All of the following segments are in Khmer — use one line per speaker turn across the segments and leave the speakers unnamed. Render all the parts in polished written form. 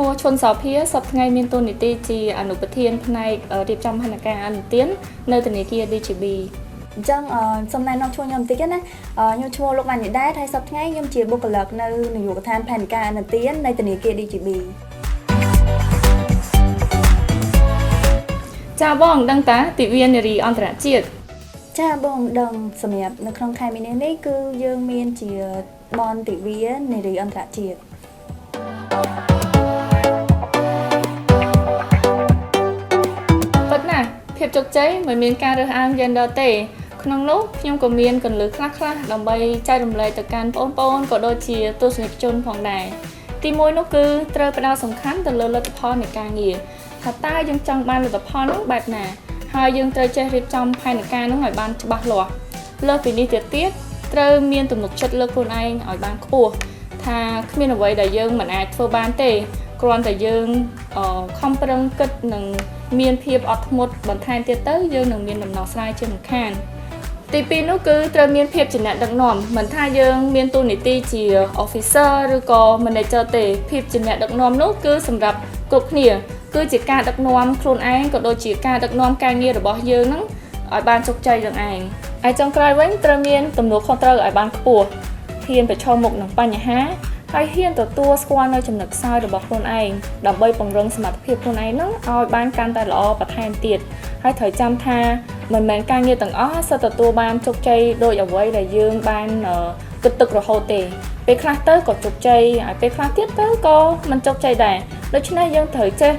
ោះឈុនសោភាសប្តាហ៍ថ្ងៃមានតួនាទីជាអនុប្រធានផ្នែករៀបចំផែនការអនុទាននៅធនាគារ DGB។
អញ្ចឹងសូមណែនាំឈ្មោះខ្ញុំបន្តិចណាខ្ញុំឈ្មោះលោកវ៉ាន់នីដែរហើយសប្តាហ៍ថ្ងៃខ្ញុំជាបុគ្គលិកនៅនាយកដ្ឋានផែនការអនុទាននៃធនាគារ DGB។
ចាបងដឹងតាទិវានារីអន្តរជាតិ?
ចាបងដឹងសម្រាប់នៅក្នុងខែមីនានេះគឺយើងមានជាបុណ្យទិវានារីអន្តរជាតិ។
ពិតណាស់ភាពជោគជ័យមិនមានការរើសអើង gender ទេក្នុងនោះខ្ញុំក៏មានគន្លឹះខ្លះៗដើម្បីចែករំលែកទៅកាន់បងប្អូនក៏ដូចជាទស្សនិកជនផងដែរទីមួយនោះគឺត្រូវផ្ដោតសំខាន់ទៅលើលទ្ធផលនៃការងារថាតើយើងចង់បានលទ្ធផលនោះបែបណាហើយយើងត្រូវចេះរៀបចំផែនការនោះឲ្យបានច្បាស់លាស់លើសពីនេះទៀតទៀតត្រូវមានទំនុកចិត្តលើខ្លួនឯងឲ្យបានខ្ពស់ថាគ្មានអ្វីដែលយើងមិនអាចធ្វើបានទេគ្រាន់តែយើងខំប្រឹងគិតនិងមានភាពអត់ធ្មត់បន្ថែមទៀតទៅយើងនឹងមានដំណោះស្រាយជាមិនខានទីពីរនោះគឺត្រូវមានភាពជាអ្នកដឹកនាំមិនថាយើងមានតួនាទីជា officer ឬក៏ manager ទេភាពជាអ្នកដឹកនាំនោះគឺសម្រាប់គ្រប់គ្នាគឺជាការដឹកនាំខ្លួនឯងក៏ដូចជាការដឹកនាំការងាររបស់យើងហ្នឹងឲ្យបានជោគជ័យនឹងឯងហើយចុងក្រោយវិញត្រូវមានទំនួលខុសត្រូវឲ្យបានខ្ពស់ហ៊ានប្រឈមមុខនឹងបញ្ហាហើយហ៊ានទទួលស្គាល់នៅចំណុចខ្សោយរបស់ខ្លួនឯងដើម្បីពង្រឹងសមត្ថភាពខ្លួនឯងហ្នឹងឲ្យបានកាន់តែល្អបន្ថែមទៀតហើយត្រូវចាំថាមិនមែនការងារទាំងអស់សុទ្ធទទួលបានជោគជ័យដោយអ្វីដែលយើងបានគិតទឹករហូតទេពេលខ្លះទៅក៏ជោគជ័យហើយពេលខ្លះទៀតទៅក៏មិនជោគជ័យដែរដូច្នេះយើងត្រូវចេះ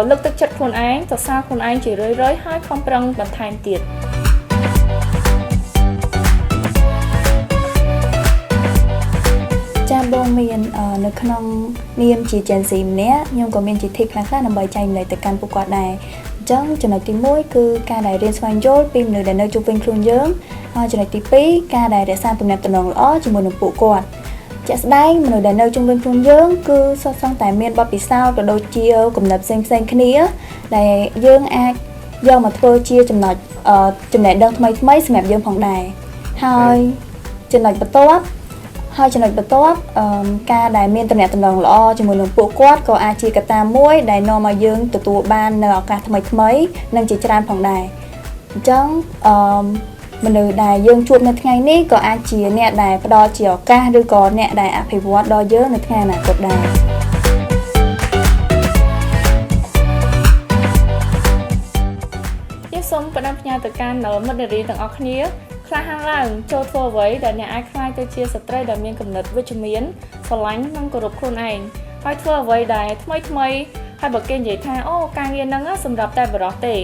លើកទឹកចិត្តខ្លួនឯងសរសើរខ្លួនឯងជារឿយៗហើយខំប្រឹងបន្ថែមទៀត។
ចាបងមាននៅក្នុងនាមជា Gen Z ម្នាក់ខ្ញុំក៏មានជា tip ខ្លះៗដើម្បីចែករំលែកទៅកាន់ពួកគាត់ដែរអញ្ចឹងចំណុចទី1គឺការដែលរៀនស្វែងយល់ពីមនុស្សដែលនៅជុំវិញខ្លួនយើងហើយចំណុចទី2ការដែលរក្សាទំនាក់ទំនងល្អជាមួយនឹងពួកគាត់ជាក់ស្ដែងមនុស្សដែលនៅជុំវិញខ្លួនយើងគឺសុទ្ធសឹងតែមានបទពិសោធន៍ក៏ដូចជាគំនិតផ្សេងៗគ្នាដែលយើងអាចយកមកធ្វើជាចំណុចចំណេះដឹងថ្មីៗសម្រាប់យើងផងដែរហើយចំណុចបន្ទាប់ហើយចំណុចបន្ទាប់ការដែលមានទំនាក់ទំនងល្អជាមួយនឹងពួកគាត់ក៏អាចជាកត្តាមួយដែលនាំឲ្យយើងទទួលបាននូវឱកាសថ្មីៗនិងជាច្រើនផងដែរអញ្ចឹងអឺមនុស្សដែលយើងជួបនៅថ្ងៃនេះក៏អាចជាអ្នកដែលផ្ដល់ជាឱកាសឬក៏អ្នកដែលអភិវឌ្ឍដល់យើងនៅថ្ងៃអនាគតដែរ។
យើងសូមផ្ដាំផ្ញើទៅកាន់មិត្តនារីទាំងអស់គ្នាក្លាហានឡើងចូលធ្វើអ្វីដែលអ្នកអាចក្លាយទៅជាស្ត្រីដែលមានគំនិតវិជ្ជមានស្រឡាញ់និងគោរពខ្លួនឯងហើយធ្វើអ្វីដែលថ្មីថ្មីហើយបើគេនិយាយថាអូការងារហ្នឹងសម្រាប់តែបុរសទេ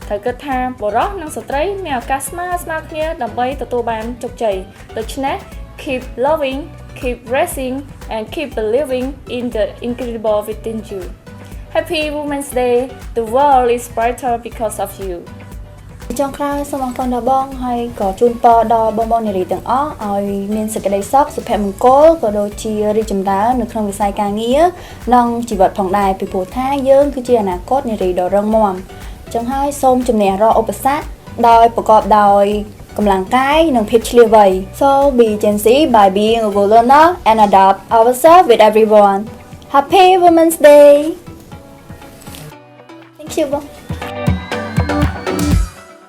ត្រូវគិតថាបុរសនិងស្ត្រីមានឱកាសស្មើស្មើគ្នាដើម្បីទទួលបានជោគជ័យដូច្នេះ keep loving, keep racing and keep believing in the incredible within you. Happy Women's Day. The world is brighter because of you.
ចុងក្រោយសូមអរគុណដល់បងហើយក៏ជូនពរដល់បងបងនារីទាំងអស់ឲ្យមានសេចក្តីសុខសុភមង្គលក៏ដូចជារីកចម្រើននៅក្នុងវិស័យការងារនិងជីវិតផងដែរពីព្រោះថាយើងគឺជាអនាគតនារីដ៏រឹងមាំចឹងហើយសូមជំនះរាល់ឧបសគ្គដោយប្រកបដោយកម្លាំងកាយនិងភាពឈ្លាសវៃ So be Gen Z by being a good learner and adapt ourselves with everyone. Happy Women's Day. Thank you បង។